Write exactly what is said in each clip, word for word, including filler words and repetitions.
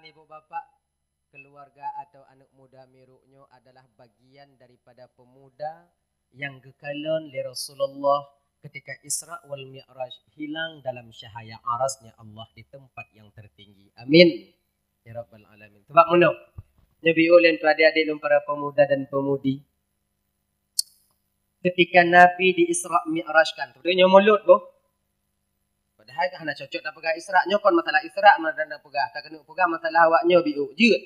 Ibu bapak, keluarga atau aneuk muda Miruk nyoe adalah bagian daripada pemuda nyang geukalon lé Rasulullah ketika Isra wal Mi'raj, hilang dalam cahaya arasnya Allah di tempat yang tertinggi. Amin ya rabbal alamin. Sebab meunoe, nyoe biôh lôn keu adik-adik lôn para pemuda dan pemudi. Ketika Nabi di Isra Mi'rajkan, tu nyoe mulod boh. Padahai kan hana cocok tapeugah Isra, nyoe kon masalah Isra, meunan tapeugah, takeuneuk peugah masalah awak nyoe biôh jeuet.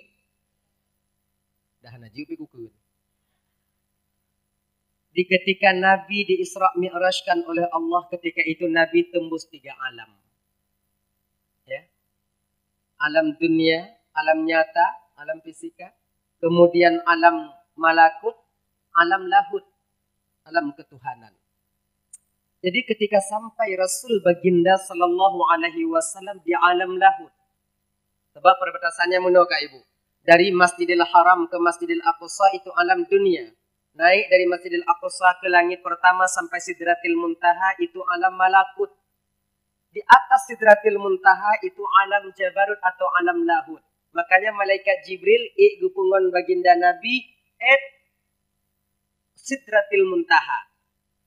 Dah hana jeuet pih kukheun. Di ketika Nabi di Isra Mi'rajkan oleh Allah, ketika itu Nabi tembus tiga alam. Ya. Alam dunia, alam nyata, alam fisika, kemudian alam malakut, alam lahut, alam ketuhanan. Jadi ketika sampai Rasul Baginda sallallahu alaihi wasallam di alam lahut, sebab perbatasannya meunoe ka ibu, dari Masjidil Haram ke Masjidil Aqsa itu alam dunia. Naik dari Masjidil Aqsa ke langit pertama sampai Sidratil Muntaha itu alam malakut. Di atas Sidratil Muntaha itu alam Jabarut atau alam lahut. Makanya malaikat Jibril ék geupeungon Baginda Nabi at Sidratil Muntaha.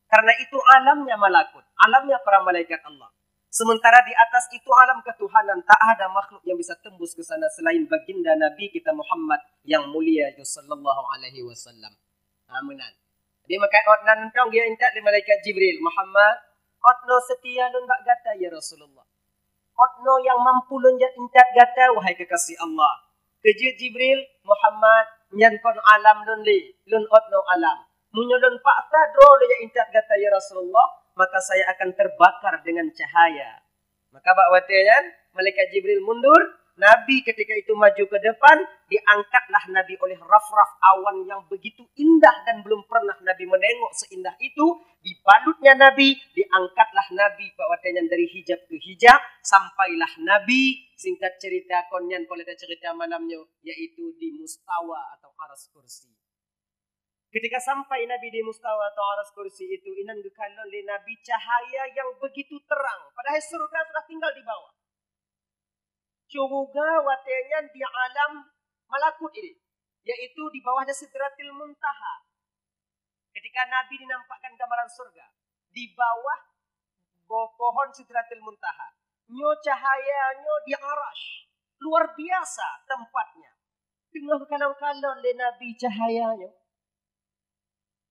Karena itu alamnya malakut, alamnya para malaikat Allah. Sementara di atas itu alam ketuhanan, tak ada makhluk yang bisa tembus ke sana selain Baginda Nabi kita Muhammad yang mulia itu sallallahu alaihi wasallam. Ha, meunan. Jadi maka ot nan tong dia intat lé malaikat Jibril, "Muhammad, ot no seutia lôn bak gata ya Rasulullah. Ot no nyang mampu lôn jat intat gata wahai kekasih Allah." Keujeuet Jibril, "Muhammad, nyan kon alam lôn lé, lôn ot no alam. Meunyoe lôn paksa droe lôn jak intat gata ya Rasulullah, maka saya akan terbakar dengan cahaya." Maka bak watée nyan, malaikat Jibril mundur, Nabi ketika itu maju ke depan, diangkatlah Nabi oleh raf-raf awan yang begitu indah dan belum pernah Nabi menengok seindah itu, dibalutnya Nabi, diangkatlah Nabi bak watée nyan dari hijab ke hijab, sampailah Nabi, singkat cerita kon nyan pola cerita malam nyoe, yaitu di mustawa atau aras kursi. Ketika sampai Nabi di mustawa atau aras kursi itu, inan geukalon lé Nabi cahaya yang begitu terang, padahai surga sudah tinggal di bawah. Syeuruga watée nyan di alam malakut ini, yaitu di bawahnya Sidratil Muntaha. Ketika Nabi dinampakkan gambaran surga, di bawah bo-, pohon Sidratil Muntaha. Nyoe cahaya nyoe di Arasy. Luar biasa tempatnya. Teungoh geukalon-kalon lé Nabi cahaya nyoe,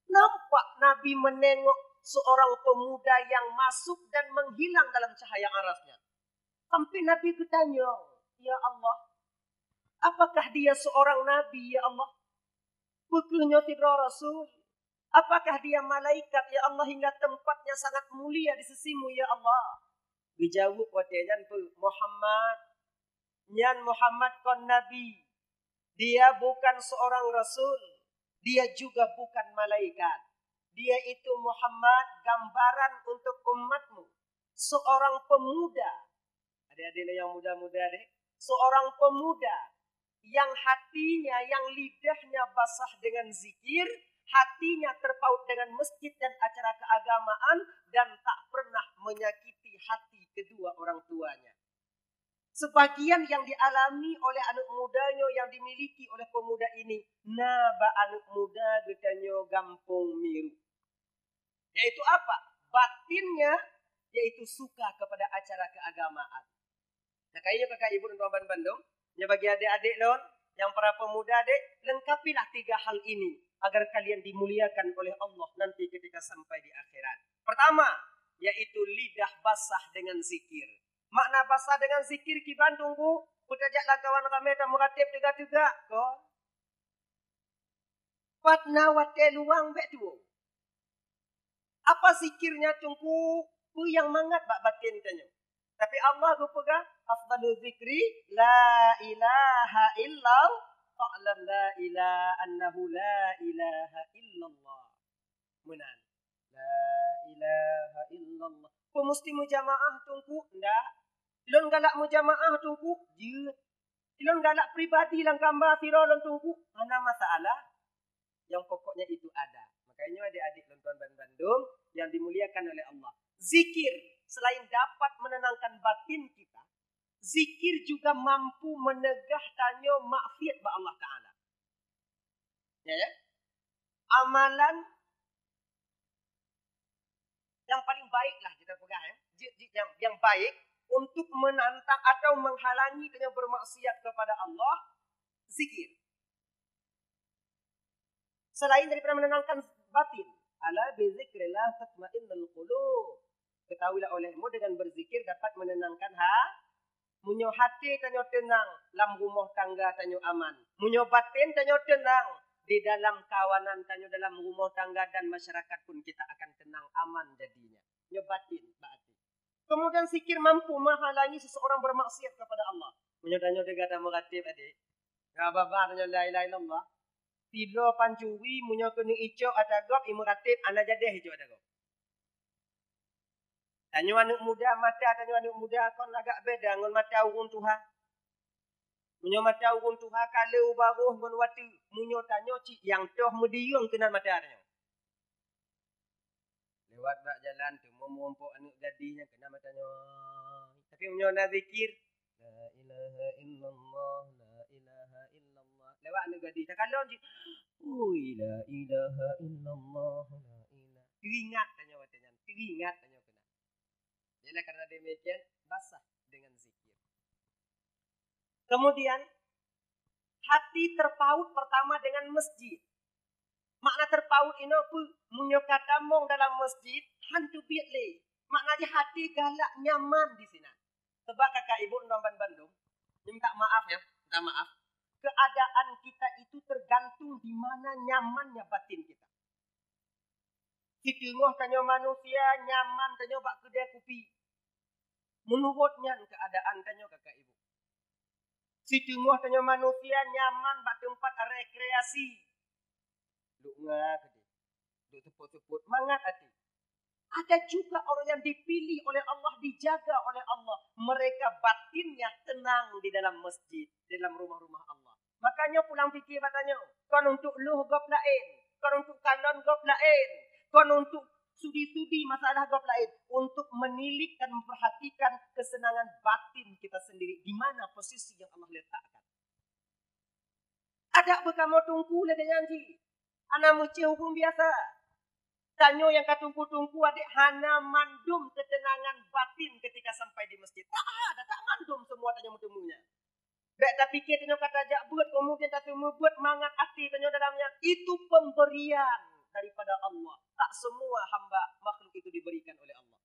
nampak Nabi meunengok seorang pemuda yang masuk dan menghilang dalam cahaya Arasy nyan. Sampai Nabi geutanyong, "Ya Allah, apakah dia seorang nabi, ya Allah? Peu kheueh nyoe sidroe rasul? Apakah dia malaikat, ya Allah, hingga tempatnya sangat mulia di sisimu, ya Allah?" Geujaweueb watée nyan peue? "Muhammad, nyan Muhammad kon nabi. Dia bukan seorang rasul. Dia juga bukan malaikat. Dia itu Muhammad, gambaran untuk umatmu. Seorang pemuda." Adik-adik yang muda-muda deh, seorang pemuda yang hatinya, yang lidahnya basah dengan zikir, hatinya terpaut dengan masjid dan acara keagamaan, dan tak pernah menyakiti hati kedua orang tuanya. Sebagian yang dialami oleh aneuk muda nyoe, yang dimiliki oleh pemuda ini, na bak aneuk muda geutanyoe gampông Miru. Yaitu apa? Batinnya, yaitu suka kepada acara keagamaan. Nah, kayaknya kakak ibu dan teman bandum, yang bagi adik-adik lon, yang para pemuda dek, lengkapilah tiga hal ini agar kalian dimuliakan oleh Allah nanti ketika sampai di akhirat. Pertama, yaitu lidah basah dengan zikir. Makna basah dengan zikir kiban tunggu, kutajak lagawan ramé dan meuratéb teuga-teuga, kon. Pat na watée luwang bék tuwoe. Apa zikirnya tungku, peue nyang mangat bak batin tanyoe. Tapi Allah geupeugah, "Afdalu zikri la ilaha illallah, fa'lam la ilaha annahu la ilaha illallah." Meunan. La ilaha illallah. Peue musti meujamaah tungku? Ndak. Lôn galak meujamaah tungku? Jeuet. Lôn galak pribadi lam kamba sidroe lôn tungku? Hana masalah. Yang pokoknya itu ada. Makanya adik-adik lôn tuan ban bandum yang dimuliakan oleh Allah. Zikir selain dapat menenangkan batin kita, Zikir juga mampu meunegah tanyoe maksiat bak Allah Taala. Ya, ya. Amalan yang paling baik lah kita peugah, ya. Ji-, ji-, yang, yang baik untuk menantang atau menghalangi tanyoe bermaksiat kepada Allah, zikir. Selain daripada menenangkan batin, "Ala bizikrillah tatmainnul qulub." Ketahuilah olehmu, dengan berzikir dapat menenangkan ha-, meunyoe hati tanyoe tenang, lam rumoh tangga tanyoe aman. Meunyoe batin tanyoe tenang, di dalam kawanan tanyoe, dalam rumoh tangga dan masyarakat pun kita akan tenang, aman jadinya. Nyoe batin, batin. Kemudian zikir mampu menghalangi seseorang bermaksiat kepada Allah. Meunyoe tanyoe teuga tameuratéb, adik, ka babah tanyoe la ilaha illallah, sidroe pancuri meunyoe keuneuk icok ata gob, imeuratéb, hana jadeh icok ata gob. Tanyoe aneuëk muda, mata tanyoe aneuëk muda kon agak beda ngon mata ureuëng tuha. Meunyoe mata ureuëng tuha ka le u barôh ngon watée, meunyoe tanyoe cit nyang toh meudiyueng keunan mata tanyoe. Lewat bak jalan, teumé meurumpok aneuëk gadih nyang keunan mata nyoe. Tapi meunyoe na zikir, "La ilaha illallah, la ilaha illallah." Lewat aneuëk gadih, takalon cit, "Ui, la ilaha illallah, la ilaha." Teuingat tanyoe watée nyan, teuingat tanyoe keunan. Ialah karena demikian, basah dengan zikir. Kemudian, hati terpaut pertama dengan masjid. Makna terpaut inoe peue? Meunyoe ka tamong dalam masjid, han teubiet lé. Makna jih hati galak nyaman di sinan. Sebab kakak ibu nyoe ban bandum, minta maaf ya, minta maaf. Keadaan kita itu tergantung di mana nyamannya batin kita. Siteungoh tanyoe manusia nyaman tanyoe bak keudè kupi. Meunurot nyan keadaan tanyoe kakak ibu. Siteungoh tanyoe manusia nyaman bak teumpat rekreasi. Duek nga keudeh, duek seupôt-seupôt, mangat até. Ada juga orang yang dipilih oleh Allah, dijaga oleh Allah. Mereka batinnya tenang di dalam masjid, di dalam rumah-rumah Allah. Makanya pulang pikir bak tanyoe, kon untuk lôh gob laén, kon untuk kalon gob laén, kon untuk sudi-sudi masalah gob laén, untuk menilik dan memperhatikan kesenangan batin kita sendiri, di mana posisi yang Allah letakkan. Adak beukamoe teungku lagée nyan jih, hana meucéh ureuëng biasa. Tanyoe nyang ka teungku-teungku, adik, hana mandum keuteunangan batin ketika sampai di masjid. Tak ada, tak mandum semua tanyoe meuteumé nyan. Bék tapike tanyoe ka tajak beuet, kemudian tateumé beuet mangat até tanyoe dalam nyan. Itu pemberian daripada Allah. Tak semua hamba makhluk itu diberikan oleh Allah.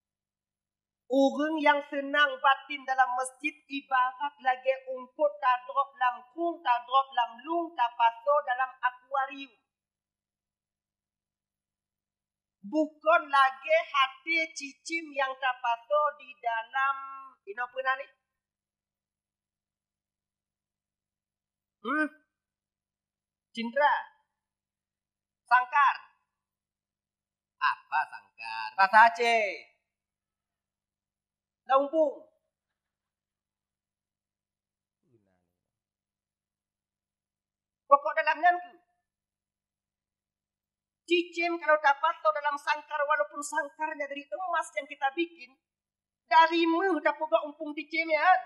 Ureuëng nyang seunang batin dalam masjid ibarat lagée eungkot tadrop lam krueng, tadrop lam lueng, tapasoe dalam akuarium. Bukon lagée até cicém nyang tapasoe di dalam, inoe peue nan nyan? Hmm? Cintra. Sangkar. Apa sangkar? Bahasa Aceh. Laumpung. Pokok dalam nyan keuh. Cicém kalau tapasoe dalam sangkar, walaupun sangkarnya dari emas yang kita bikin, dari méuh tapeugöt umpung cicém nyan,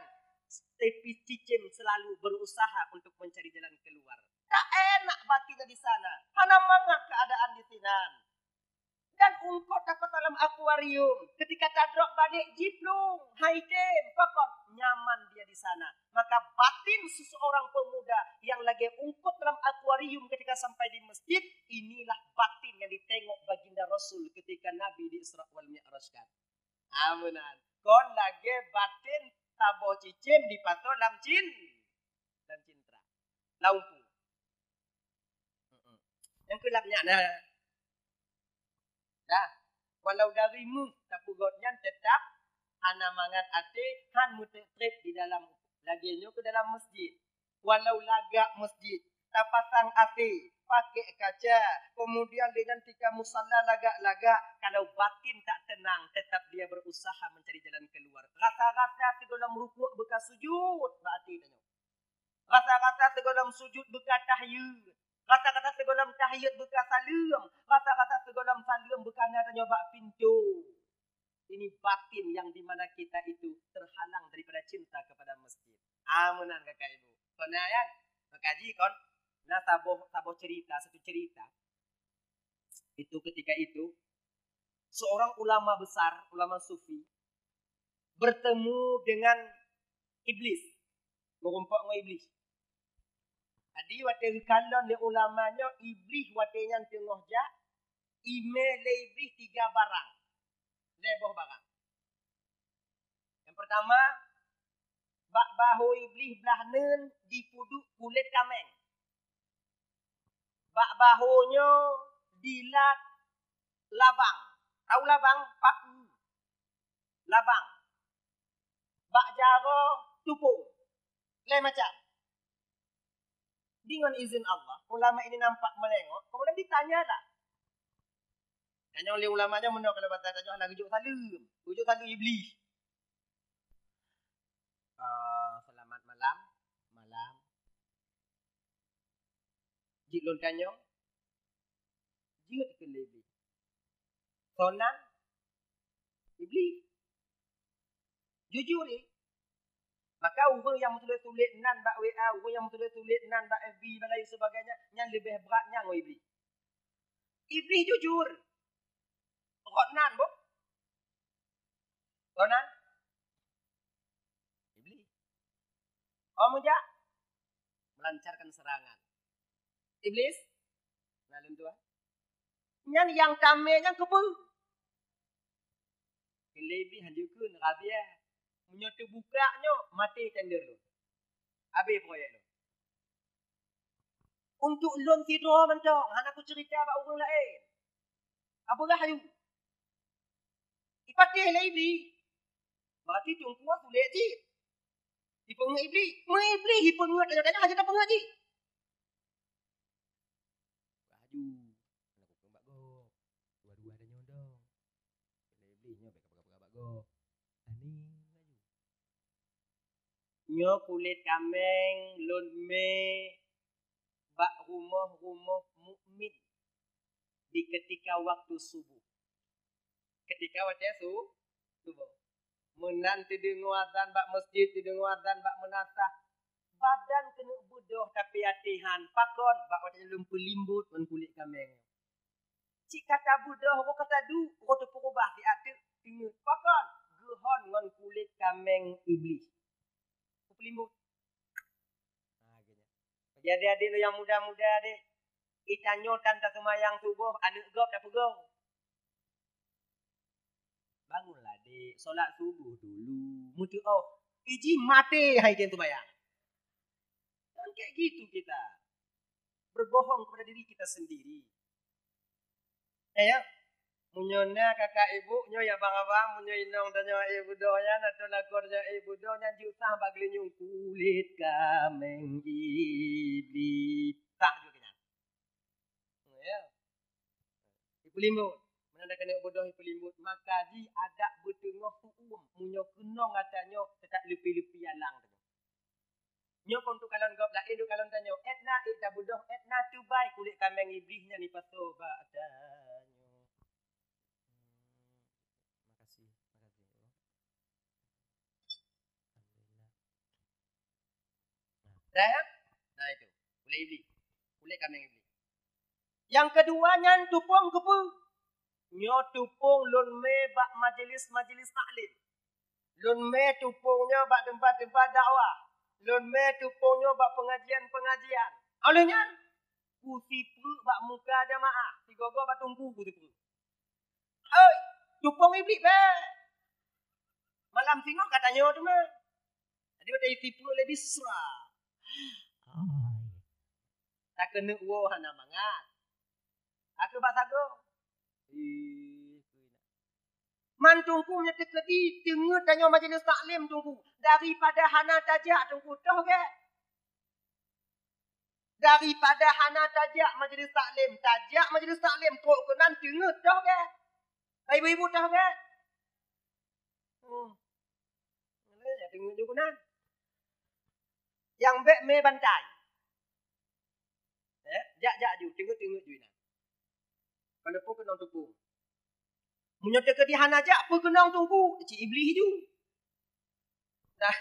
tapi cicém selalu berusaha untuk mencari jalan keluar. Tak enak batinnya di sana, hana mangat keadaan di sinan. Dan eungkot tapasoe dalam akuarium, ketika tadrop balek jiplueng, hai tem, pokok nyaman dia di sana. Maka batin seseorang pemuda yang lagée eungkot dalam akuarium ketika sampai di masjid, inilah batin yang ditengok baginda Rasul ketika Nabi di Isra wal Mi'rajkan. Ah, meunan. Kon lagée batin saboh cicém dipasoe lam cin, lam cintra. Lam umpung. Nyang keu lam nyan na. Dah. Walau dari méuh tapeugöt nyan, tetap hana mangat até, han meutrép-trép di dalam, lagée nyoe keu dalam masjid. Walau lagak masjid, tapasang até, pakai kaca, kemudian dengan tika musalla lagak-lagak, kalau batin tak tenang, tetap dia berusaha mencari jalan keluar. Rasa-rasa sigohlom rukuk beuka sujud bak até tanyoe. Rasa-rasa sigohlom sujud beuka tahiyat. Rasa-rasa sigohlom tahiyat beuka saleuem. Rasa-rasa sigohlom saleuem beuka na tanyoe bak pintoe. Ini batin yang di mana kita itu terhalang daripada cinta kepada masjid. Ah, meunan kakak ibu. Kon na nyan, maka jih kon na saboh, saboh cerita, satu cerita. Itu ketika itu, seorang ulama besar, ulama sufi, bertemu dengan iblis, meurumpok ngon iblis. Jadi, watée geukalon lé ulama nyoe, iblis watée nyan teungoh jak, imé lé iblis tiga barang, lhée boh barang. Yang pertama, bak bahô iblis blah neun dipeuduek kulét kaméng. Bak bahô nyoe dilat labang. Tahu labang? Paku. Labang. Bak jaroe tupông. Lhée macam. Deungon izin Allah, ulama ini nampak meulengok, kemudian ditanya lah. Tanyong lé ulama nyan meunoe, kalau bahasa tanyoe hana geujok saleuem. Geujok saleuem iblis. Ah, selamat malam. Malam. Jeuet lôn tanyong. Jeuet keu lé iblis. Soe nan? Iblis. Jujur, eh. Maka ureuëng nyang meutuléh-tuléh nan bak W A, ureuëng nyang meutuléh-tuléh nan bak F B, dan lain sebagainya, nyan leubeh brat nyan ngon iblis. Iblis jujur. Rot nan, boh. Rot nan. Iblis. Oh, meujak. Melancarkan serangan. Iblis. Nah, lôn tuan. Nyan nyang tamé nyan keupeue? Keu lé iblis hanjeuet kheun, rabiah. Meunyoe teubuka nyoe, maté tender lôn. Habéh proyek lôn. Untuk lôn sidroe mantong, hana kuceurita bak ureuëng laén. Apeugah yu. Ipatéh lé iblis. Berarti teungku sulet jih. Ipeungeut iblis. Meu iblis ipeungeut, tanyoe-tanyoe hana tapeungeut jih. Laju. Hana kupeugah bak gob. Dua-dua tanyoe dong. Lé iblis nyoe bèk ka peugah-peugah bak gob. Aneuk laju. Nyoe kulét kaméng lôn mé bak rumoh-rumoh mukmin di ketika waktu subuh. Ketika watèe su-, suboh. Meunan teudeungoe azan bak masjid, teudeungoe azan bak meunasah. Badan keuneuk beudôh, tapi até han. Pakon? Bak watèe lôn peulimbot ngon kulét kaméng. Cit ka tabeudôh, roh ka taduek, roh teupeureubah siat teuk teungeut. Pakon? Geuhon ngon kulét kaméng iblis. Peulimbot. Ha, gitu. Jadi, adék lôn nyang muda-muda, deh. Geutanyoe tan taseumayang suboh, aneuk gob tapeugong. Bangunlah, dek, solat subuh dulu. Meutuoh. Iji maté hai kèe seumayang. Kan kayak gitu kita. Berbohong kepada diri kita sendiri. Eh, ya. Meunyoe na kakak ibu, nyoe ya abang-abang, meunyoe inong tanyoe ibu doh nyan, atau lakoe tanyoe ibu doh nyan, jeuet sang bak geulinyueng kulét kaméng iblis. Tah juga nyan. Ya. Ipeulimbot. Meunan keuneuk beudôh ipeulimbot, maka jih adak beuteungoh su-uem. Meunyoe keunong ata nyoe, teutab leupie-leupie alang teungoh. Nyoe kon teukalon gob laén, teukalon tanyoe. Ét na, ék tabeudôh, ét na teubai kulét kaméng iblis nyan ipasoe bak tanyoe. Hmm, makasih, makasih. Alhamdulillah. Nah. Dah, ya? Nah, itu. Kulét iblis. Kulét kaméng iblis. Nyang keudua nyan tupông keupeue? Nyoe tupông lôn mé bak majelis-majelis taklim. Lôn mé tupông nyoe bak teumpat-teumpat dakwah. Lôn mé tupông nyoe bak peungajian-peungajian. Óh lheueh nyan, kusipeuek bak muka jamaah. Sigoe-goe bak teungku kusipeuek. Oi, tupông iblis bèk. Malam singoh ka tanyoe teuma. Jadi, watèe jisipeuek lé bisra. Ai. Takeuneuk woe hana mangat. Takeu bak sagoe. Ih, man teungku nyan teukeudi teungeut tanyoe majelis taklim teungku. Daripada hana tajak teungku, toh gèt. Daripada hana tajak majelis taklim, tajak majelis taklim, trok keunan teungeut toh gèt. Hai ibu-ibu toh gèt. Hmm. Teungeut ju keunan. Nyang bèk mé bantai. Eh, jak-jak ju, teungeut-teungeut ju inan. Walaupun keunong tupông. Meunyoe teukeudi hana jak, peukeunong teungku, cit Iblih ju. Dah.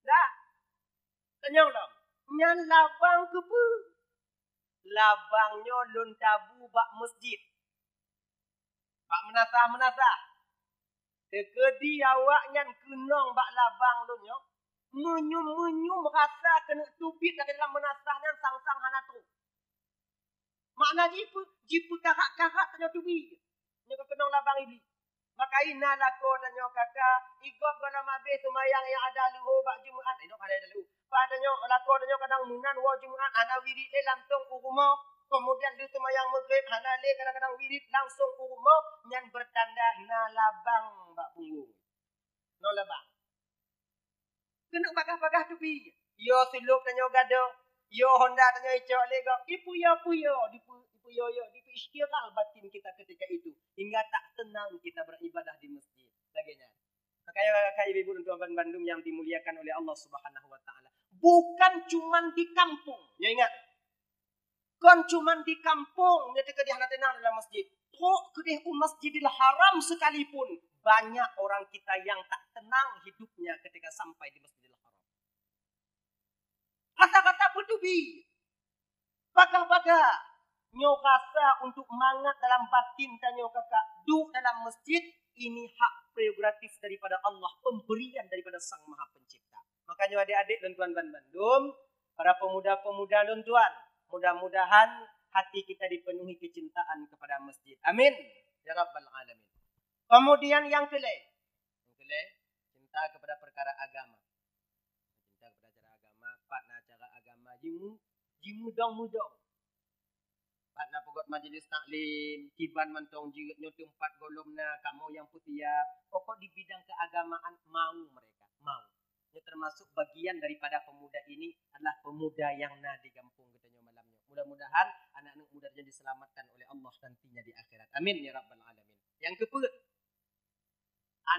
Dah. Tanyong lom. Nyan labang keupeue? Labang nyoe lôn tabu bak masjid. Bak meunasah-meunasah. Teukeudi awaknyan keunong bak labang lôn nyoe, meunyum-meunyum rasa keuneuk teubiet lagèe dalam meunasah nyan sang-sang hana trok. Makna jih peue? Jipeukarat-karat tanyoe teubiet. Nyoe ka keunong labang Iblih. Maka na lakoe tanyoe kaka, i gob gohlom abéh seumayang nyang ada leuhô bak Jumat. Eh, nyoe ada leuhô. Padahai tanyoe, lakoe tanyoe kadang meunan woe Jumat hana wirit lé, langsong u rumoh. Kemudian lheueh seumayang Maghrib hana lé kadang-kadang wirit, langsong u rumoh. Nyan beutanda na labang bak punggong. Na labang. Keuneuk bagah-bagah teubiet. Yo sulôb tanyoe gadôh, yo honda tanyoe icok lé gob. Ipeuyô-peuyô, dipeu-, ipeuyô-yô, dipeu-isytighal batin kita ketika itu. Hingga tak tenang kita beribadah di masjid. Lagèe nyan. Makanya, Bapak Ibu dan Tuan bandum yang dimuliakan oleh Allah Subhanahu wa Ta'ala. Bukan cuman di kampung. Ya, ingat. Kon cuman di kampung nyang teukeudi hana tenang dalam masjid. Trok keudeh u Masjidil Haram sekalipun, banyak orang kita yang tak tenang hidupnya ketika sampai di Masjidil Haram. Rasa-rasa peuteubiet. Bagah-bagah. Nyoe rasa untuk mangat dalam batin tanyoe kaka duek dalam masjid, ini hak prerogatif daripada Allah, pemberian daripada Sang Maha Pencipta. Makanya adik-adik lôn tuan ban bandum, para pemuda-pemuda lôn tuan, mudah-mudahan hati kita dipenuhi kecintaan kepada masjid. Amin. Ya Rabbal Alamin. Kemudian yang kelai. Yang kelai, cinta kepada perkara agama. Cinta kepada cara agama, pat na cara agama jimu, jimudong-mudong. Pat na peugot majelis taklim, kiban mantong jeuet nyoe teumpat gohlom na, kamoe nyang peusiab. Pokok di bidang keagamaan mau mereka, mau. Nyoe termasuk bagian daripada pemuda ini adalah pemuda yang na di gampông geutanyoe malam nyoe. Mudah-mudahan anak-anak muda nyoe diselamatkan oleh Allah nantinya di akhirat. Amin ya rabbal alamin. Yang keupeuet,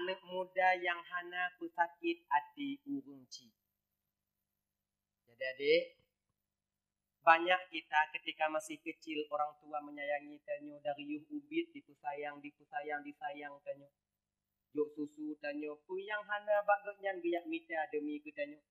aneuk muda nyang hana peusakét até ureuëng chik. Jadi, adik, banyak kita ketika masih kecil, orang tua menyayangi tanyoe dari yôh ubit, dipeusayang, dipeusayang, disayang tanyoe. Jok susu tanyoe, peue nyang hana bak gobnyan geujak mita demi keu tanyoe.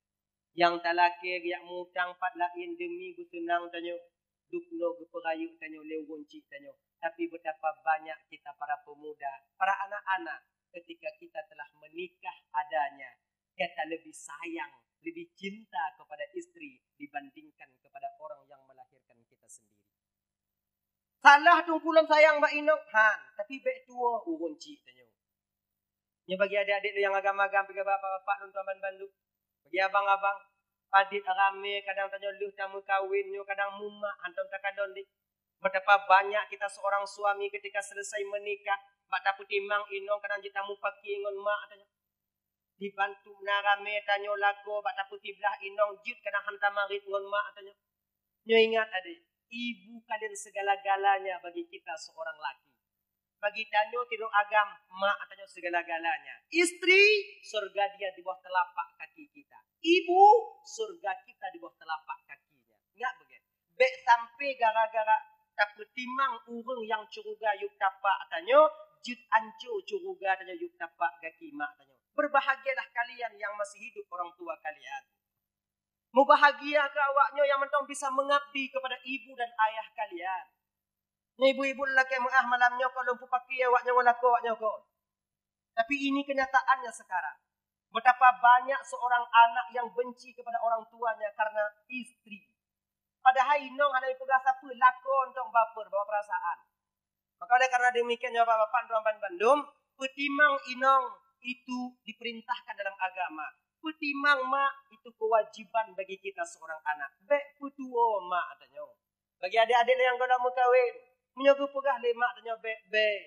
Nyang talakée geujak mutang pat laén demi beuseunang tanyoe. Dubnoe geupeurayeuk tanyoe lé ureuëng chik tanyoe. Tapi betapa banyak kita para pemuda, para anak-anak, ketika kita telah menikah adanya, kita lebih sayang, lebih cinta kepada istri dibandingkan kepada orang yang melahirkan kita sendiri. Salah teungku lôn sayang bak inong, han, tapi bék tuwoe ureuëng chik tanyoe. Nyoe bagi adik-adik lôn nyang agam-agam, bagi bapak-bapak lôn tuan ban bandum. Bagi abang-abang, padit ramé kadang tanyoe lheueh tameukawen nyoe kadang mumak hantom takalon deh. Betapa banyak kita seorang suami ketika selesai menikah, bak tapeutimang inong kadang jeuet tamupaki ngon mak tanyoe. Dibantu na ramé tanyoe lakoe bak tapeusiblah inong jeuet kadang hana tamarit ngon mak tanyoe. Nyoe ingat adik, ibu kalian segala-galanya bagi kita seorang laki. Bagi tanyoe sidroe agam, mak tanyoe segala-galanya. Istri, surga dia di bawah telapak kaki kita. Ibu, surga kita di bawah telapak kakinya. Ingat beugét. Bék sampai gara-gara tapeutimang ureuëng nyang syeuruga yôh tapak tanyoe, jeuet anco syeuruga tanyoe yôh tapak gaki mak tanyoe. Berbahagialah kalian yang masih hidup orang tua kalian. Mubahagia keu awaknyoe nyang mantong bisa mengabdi kepada ibu dan ayah kalian. Nyoe ibu-ibu lakée meuáh malam nyoe kon lôn peupaki awaknyoe ngon lakoe awaknyoe kon. Tapi ini kenyataannya sekarang. Betapa banyak seorang anak yang benci kepada orang tuanya karena istri. Padahai inong hana jipeugah sapeue, lakoe tong baper, bawa perasaan. Maka oleh karena demikian, nyoe bapak-bapak tuan ban bandum, peutimang inong itu diperintahkan dalam agama. Peutimang mak itu kewajiban bagi kita seorang anak. Bék peutuwoe mak tanyoe. Bagi adik-adik nyang gohlom meukawen, meunyoe geupeugah lé mak tanyoe bék, bék.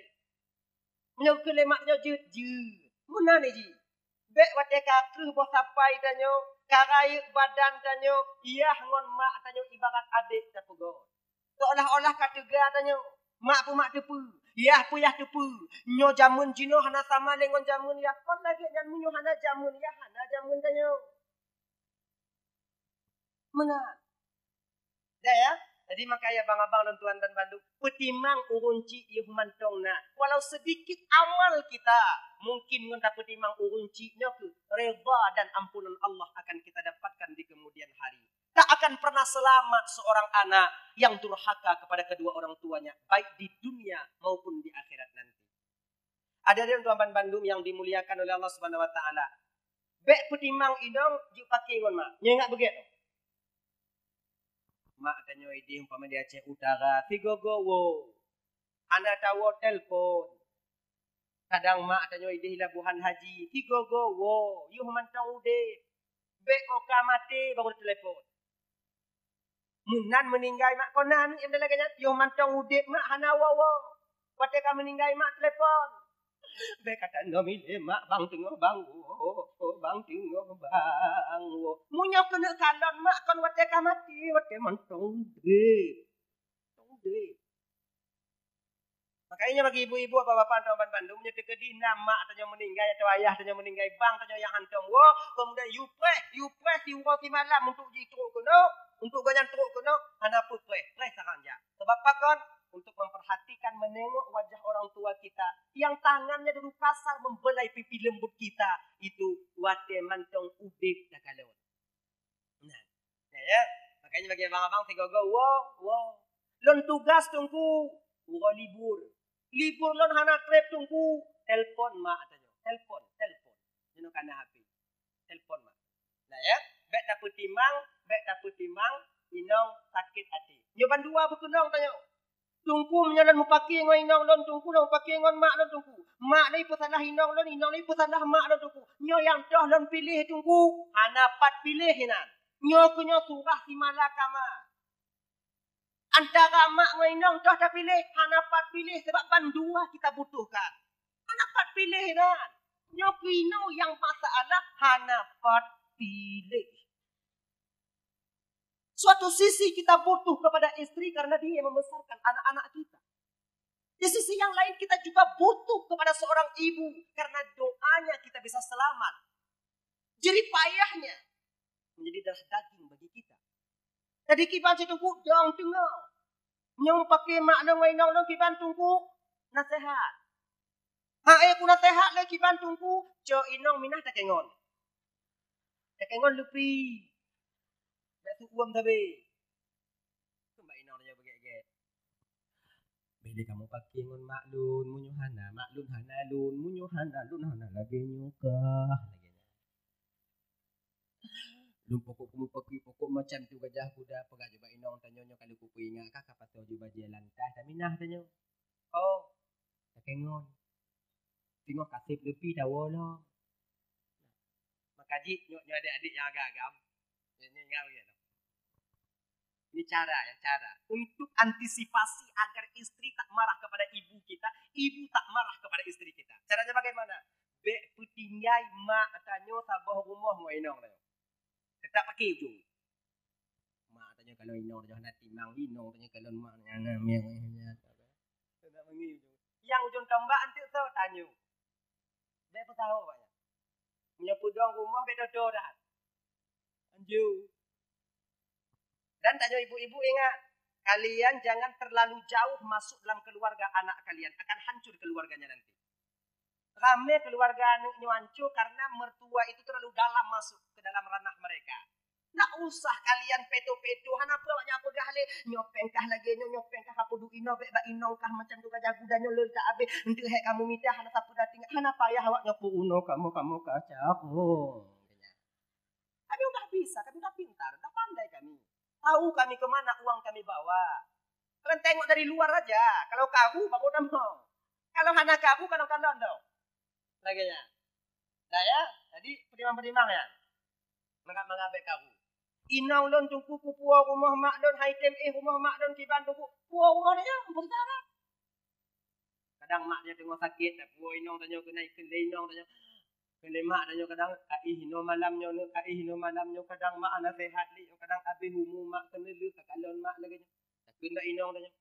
Meunyoe keu lé mak tanyoe jeuet, jeuet. Meunan jih. Bék watée ka kreueh boh sapai tanyoe, ka rayeuk badan tanyoe, yah ngon mak tanyoe ibarat adék tapeugot. Seolah-olah ka teuga tanyoe, mak peumak teupeue, yah pun yah teupeue. Nyoe jameun jinoe hana sama lé ngon jameun yah. Kon lagée nyan meunyoe hana jameun yah, hana jameun tanyoe. Meunan. Dah ya? Jadi makanya abang-abang dan tuan dan bandum, peutimang ureuëng chik yoh mantong na. Walau sedikit amal kita, mungkin ngon tapeutimang ureuëng chik nyoe keuh redha dan ampunan Allah akan kita dapatkan di kemudian hari. Tak akan pernah selamat seorang anak yang durhaka kepada kedua orang tuanya, baik di dunia maupun di akhirat nanti. Hadirin tuan bandum yang dimuliakan oleh Allah Subhanahu Wa Taala, bék peutimang inong jeuet paké ngon mak. Nyoe ingat beugét. Mak tanyoe idéh umpama di Aceh Utara, sigogo woe. Hana tawoe telepon. Kadang mak tanyoe idéh labuhan haji, sigogo woe, yoh mantong udeb. Bék ka maté baru telepon. Meunan meuninggai mak kona, nyang lagée nyan, yoh mantong udeb mak hana woe-woe. Watée ka meuninggai mak telepon. Bék ka tanoe milék mak bang teungoh bang woe, bang teungoh bang woe. Meunyoe keuneuk kalon mak kon watée ka maté, watée mantong udeb. Mantong udeb. Makanya bagi ibu-ibu, bapak-bapak, teman bandum, nyoe teukeudi na mak tanyoe meuninggai atau ayah tanyoe meuninggai, bang tanyoe nyang hantom woe, kemudian yue preh, yue preh siuroe simalam untuk jitrok keunoe, untuk gobnyan trok keunoe, hana peue preh, preh saran jak. Sebab pakon? Untuk memperhatikan, menengok wajah orang tua kita yang tangannya dulu kasar membelai pipi lembut kita itu watée mantong udeb takalon. Nah, ya, ya. Makanya bagi abang-abang sigogo, woe, woe. Lôn tugas Teungku, uroe libur. Libur lôn hana treb Teungku, telepon mak tanyoe. Telepon, telepon. Nyoe kana H P. Telepon mak. Nah ya, bék tapeutimang, bék tapeutimang inong sakét até. Nyoe bandua beukeunong tanyoe. Teungku, meunyoe lôn meupaké ngon inong lôn, Teungku, lôn meupaké ngon mak lôn, Teungku. Mak lôn ipeusalah inong lôn, inong lôn ipeusalah mak lôn, Teungku. Nyoe nyang toh lôn piléh, Teungku. Hana pat piléh inan. Nyoe keuh nyoe surah si malakama. Antara mak ngon inong toh tapiléh, hana pat piléh, sebab bandua kita butuhkan. Hana pat piléh inan. Nyoe keuh inoe nyang masalah, hana pat piléh. Suatu sisi kita butuh kepada istri karena dia yang membesarkan anak-anak kita. Di sisi yang lain kita juga butuh kepada seorang ibu karena doanya kita bisa selamat. Jerih payahnya menjadi darah daging bagi kita. Jadi kiban si Teungku dong teungoh. Nyoe paké mak lôn ngon inong lôn kiban Teungku naseuhat. Ha, eh, ku naseuhat lé kiban Teungku, cok inong minah takengon. Takengon lupi. Bék su'uem sabe. Keumbak inong tanyoe beugét-gét. Bék lé kamoe paké ngon mak lôn, meunyoe hana mak lôn hana lôn, meunyoe hana lôn hana lagée nyoe kah, lagée nyan. Lôn pokok kamoe paké pokok macam tu gajah kuda, peugah jubak inong tanyoe nyoe ka lheueh kupeuingat kah, ka pasoe jubah jih lantas taminah tanyoe. Oh, takengon. Teungoh kaseb leupie tawoe lom. Maka jih nyoe, nyoe adik-adik nyang agam-agam. Nyoe, nyoe ingat lagée nyoe. Ini cara ya, cara. Untuk antisipasi agar istri tak marah kepada ibu kita, ibu tak marah kepada istri kita. Caranya bagaimana? Bék peutinggai mak tanyoe saboh rumoh ngon inong tanyoe. Teutap paké ujong. Mak tanyoe kalon inong tanyoe hana timang, inong tanyoe kalon mak tanyoe hana meng. Teutap paké ujong. Nyang ujong tombak anteuk soe tanyoe. Bék peusaho banyak. Meunyoe peudong rumoh bék toto that. Anjeu. Dan tanyoe ibu-ibu ingat, kalian jangan terlalu jauh masuk dalam keluarga anak kalian, akan hancur keluarganya nanti. Ramé keluarga aneuk nyoe hancô karena mertua itu terlalu dalam masuk ke dalam ranah mereka. Ndak usah kalian peto-peto, hana peue awak nyan peugah lé, nyoe péng kah lagée nyoe, nyoe péng kah ka peuduek inoe, bék bak inong kah macam tu ka jago dan nyoe lôn ka abéh, enteuk hék kamoe mita hana sapeue na tinggai, hana payah awak nyoe peurunoe kamoe, kamoe ka carông. Kami udah bisa, kami udah pintar, udah pandai kami. Tahu kami ke mana uang kami bawa. Kalian tengok dari luar aja. Kalau karu, baru tamong. Kalau hana karu, kadang-kadang dong. Lagée nyan. Dah ya? Jadi, peudimang-peudimang ya. Mangat-mangat bék karu. Inong lôn Teungku kupuwoe rumoh mak lôn, hai tem éh rumoh mak lôn kiban Teungku. Puwoe rumoh nyan, beutara. Kadang mak nyan teungoh sakét, tapuwoe inong tanyoe keunan, kheun lé inong tanyoe. Kheun lé mak tanyoe kadang, ka éh inoe malam nyoe, ka éh inoe malam nyoe, kadang mak hana seuhat lé, kadang abéh umu mak keuneulheueh, ka kalon mak lagée nyoe. Takheun bak inong tanyoe,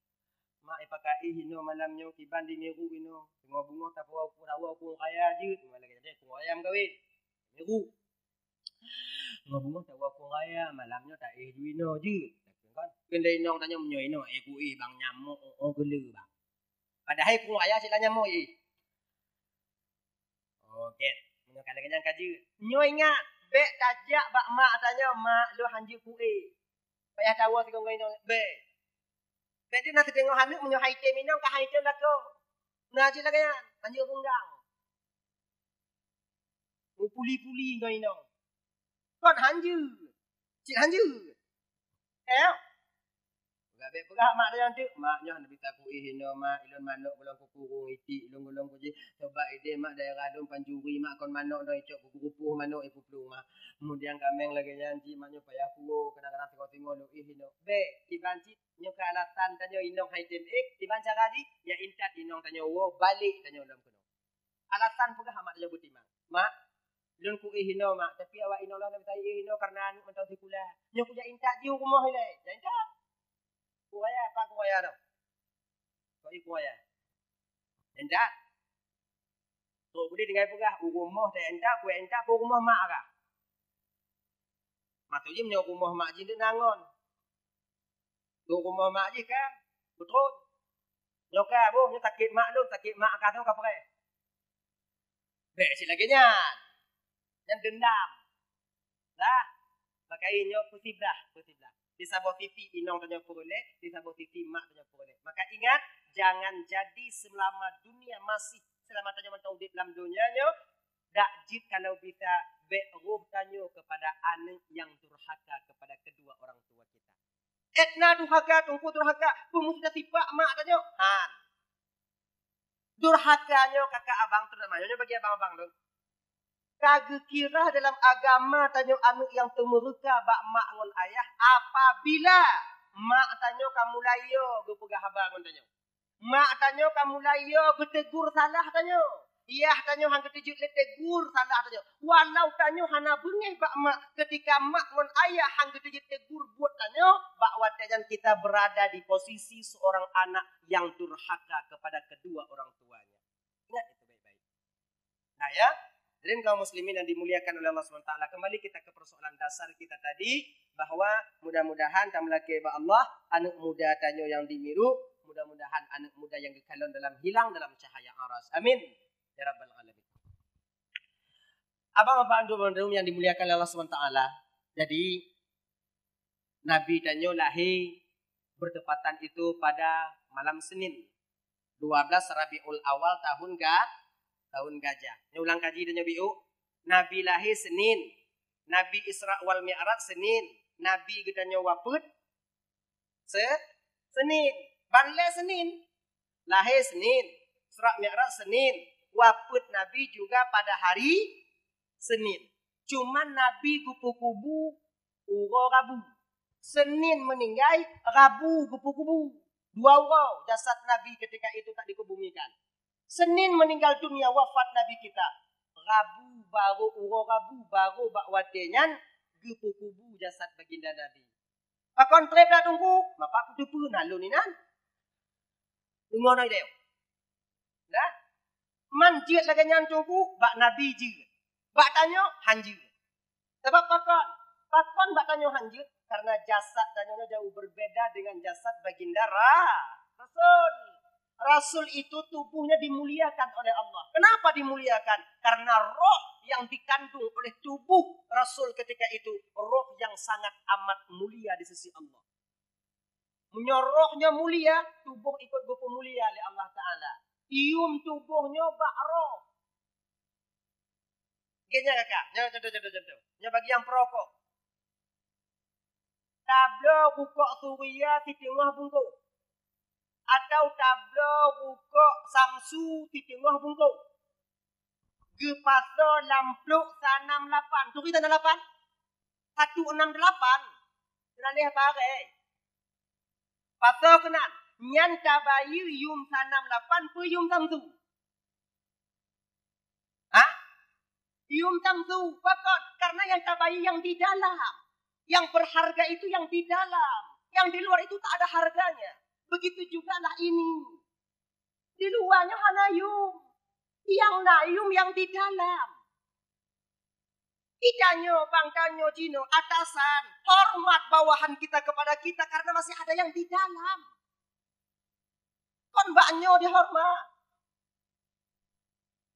"Mak, ié paka éh inoe malam nyoe, kiban di miru inoe, teungoh beungoh tapuwoe, tawoe kong raya jeuet." Mak lagée nyan, kong raya meukawen. Miru. Teungoh beungoh tawoe kong raya, malam nyoe taéh ju inoe jeuet. Kan? Keuneuk inong tanyoe meunyoe inong, eh, kuéh bang nyamok, oh, oh, geule bang. Padahai ku ayah cit lah nyamok, eh. Oh, gét. Meunyoe ka lagée nyan ka jeuet. Nyoe ingat, bék tajak bak mak tanyoe, "Mak, lôn hanjeuet kuéh." Payah tawoe sigoe ngon inong, bék. Bék teuh na siteungoh aneuk meunyoe hai tem inong ka hai tem lakoe. Na cit lagée nyan, hanjeuet reunggang. Meupuli-puli ngon inong. Kon hanjeuet. Cit hanjeuet. Eh? Peugah bék peugah mak tanyoe teuk, "Mak, nyoe hana bisa kuéh inoe, Mak. Ilôn manok gohlom kukurong itik, ilôn gohlom kujih. Coba ideh, Mak, daerah lôn pancuri, Mak, kon manok nyoe icok kugeureupoh manok ipuplueng, Mak. Kemudian kaméng lagée nyan cit, Mak, nyoe payah kuwoe, kadang-kadang singoh-singoh lôn éh inoe." Bék, kiban cit nyoe keu alasan tanyoe inong hai tem éh, kiban cara jih, ya intat inong tanyoe woe balek tanyoe lom keunoe. Alasan peugah mak tanyoe beutimang. "Mak, lôn kuéh inoe, Mak, tapi awak inong lôn hana bisa éh inoe kareuna aneuk mantong sikula. Nyoe kujak intat jih u rumoh ilée." Jak intat. Ku raya, pat ku raya tu? Kok i ku raya? Intat. Trok keudeh tinggai peugah, u rumoh tajak intat, kujak intat keu u rumoh mak kah? Maksud jih meunyoe u rumoh mak jih deuek na ngon. Deuek u rumoh mak jih ka beutron. Nyoe ka boh, nyoe sakét mak lôn, sakét mak ka soe ka preh. Bék cit lagée nyan. Nyan deundam. Dah. Maka nyoe peusiblah, peusiblah. Di saboh sisi inong tanyoe peureulée, di saboh sisi mak tanyoe peureulée. Maka ingat, jangan jadi selama dunia masih, selama tanyoe mantong udeb lam donya nyoe, dak jeuet kalau bisa bék roh tanyoe kepada aneuk nyang durhaka kepada kedua orang tua kita. Étna durhaka, teungku durhaka, peumusuh sifat mak tanyoe. Han. Durhaka nyoe kakak abang, terutama nyoe bagi abang-abang lôn. Ka geukira dalam agama tanyoe aneuk nyang teumeureuka bak mak ngon ayah apabila mak tanyoe ka mulai yo geupeugah haba ngon tanyoe. Mak tanyoe ka mulai yo geutegur salah tanyoe. Yah tanyoe han geuteujeuet lé tegur salah tanyoe. Walau tanyoe hana beungéh bak mak, ketika mak ngon ayah han geuteujeuet tegur buet tanyoe, bak watée nyan kita berada di posisi seorang anak yang durhaka kepada kedua orang tuanya. Ingat itu baik-baik. Nah ya, hadirin kaum muslimin yang dimuliakan oleh Allah subhanahu wa taala, kembali kita ke persoalan dasar kita tadi, bahwa mudah-mudahan tameulakée bak Allah, aneuk muda tanyoe nyang di Miruk, mudah-mudahan aneuk muda nyang geukalon dalam hilang dalam cahaya Aras. Amin ya rabbal alamin. Abang Bapak Andrew Bandung yang dimuliakan oleh Allah subhanahu wa taala. Jadi, Nabi tanyoe lahé bertepatan itu pada malam Senin, dua belas Rabiul Awal tahun ga-, tahun Gajah. Nyoe ulang kaji tanyoe biôk, Nabi lahé Senin, Nabi Isra wal Mi'raj Senin, Nabi geutanyoe wafeuet Se-, Senin. Ban lé Senin. Lahé Senin. Isra Mi'raj Senin. Wafeuet Nabi juga pada hari Senin. Cuman Nabi geupeukubu uroe Rabu. Senin meuninggai, Rabu geupeukubu. Dua uroe jasad Nabi ketika itu tak dikubumikan. Senin meninggal dunia, wafat Nabi kita. Rabu, barô uroe Rabu, barô bak watée nyan geupeukubu jasad baginda Nabi. Pakon treb dak Teungku? Bapak kuteupeue na lôn inan. Deungoe na idéh. Dah? Man jeuet lagée nyan Teungku, bak Nabi jeuet. Bak tanyoe han jeuet. Sabab pakon? Pakon bak tanyoe han jeuet? Karena jasad tanyoe nyoe jauh berbeda dengan jasad baginda Ra-, Rasul. Rasul itu tubuhnya dimuliakan oleh Allah. Kenapa dimuliakan? Karena roh yang dikandung oleh tubuh Rasul ketika itu, roh yang sangat amat mulia di sisi Allah. Meunyoe roh nyoe mulia, tuboh ikot geupeumulia lé Allah Taala. Yum tuboh nyoe bak roh. Gét nyan kakak, nyoe contoh, contoh, contoh. Nyoe bagi nyang peurokok. Tabloe rukok Suria siteungoh bungkôh. Atau tabloe rukok Samsu siteungoh bungkôh. Geupasoe lam plôk sanam lapan. Turi sanam lapan? Satu enam delapan. Teulaleh baré. Pasoe keunan. Nyan tabayeue yum sanam lapan peue yum Samsu? Ha? Yum Samsu. Pakon? Karena yang tabayeue yang di dalam. Yang berharga itu yang di dalam. Yang di luar itu tak ada harganya. Begitu jugalah ini. Di luarnya hana yum. Yang na yum yang di dalam. Itanyoe bang, tanyoe jinoe atasan, hormat bawahan kita kepada kita karena masih ada yang di dalam. Kon bak nyoe dihormat.